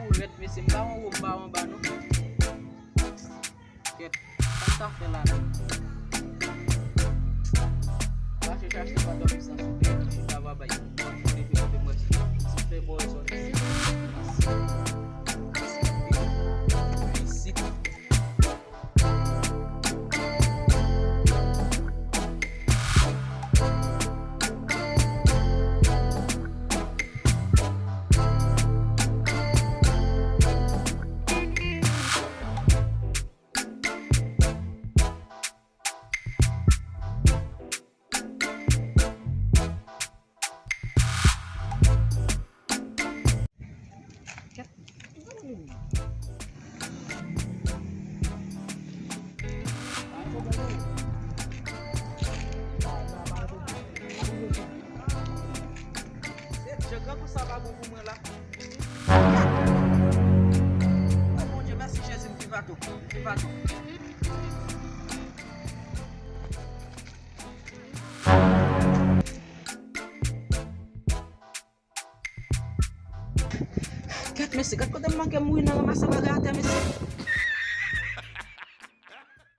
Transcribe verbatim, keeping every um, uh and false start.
Ou rèd, mesye, m pa wè w anba, anba, non. Kèt, sa m ta fè la menm? Mache chache pa dòmi san soufle, chita va bay. Mwen fè kote mwen, si fè bò, sòti. Isit. Se jan grangou sa pa bon pou mwen la. O Bondye, mèsi Jezi, m viv atò. M viv atò. Kèt, mesye, gad kote m manke mouri nan ranmase bagay atè, mesye.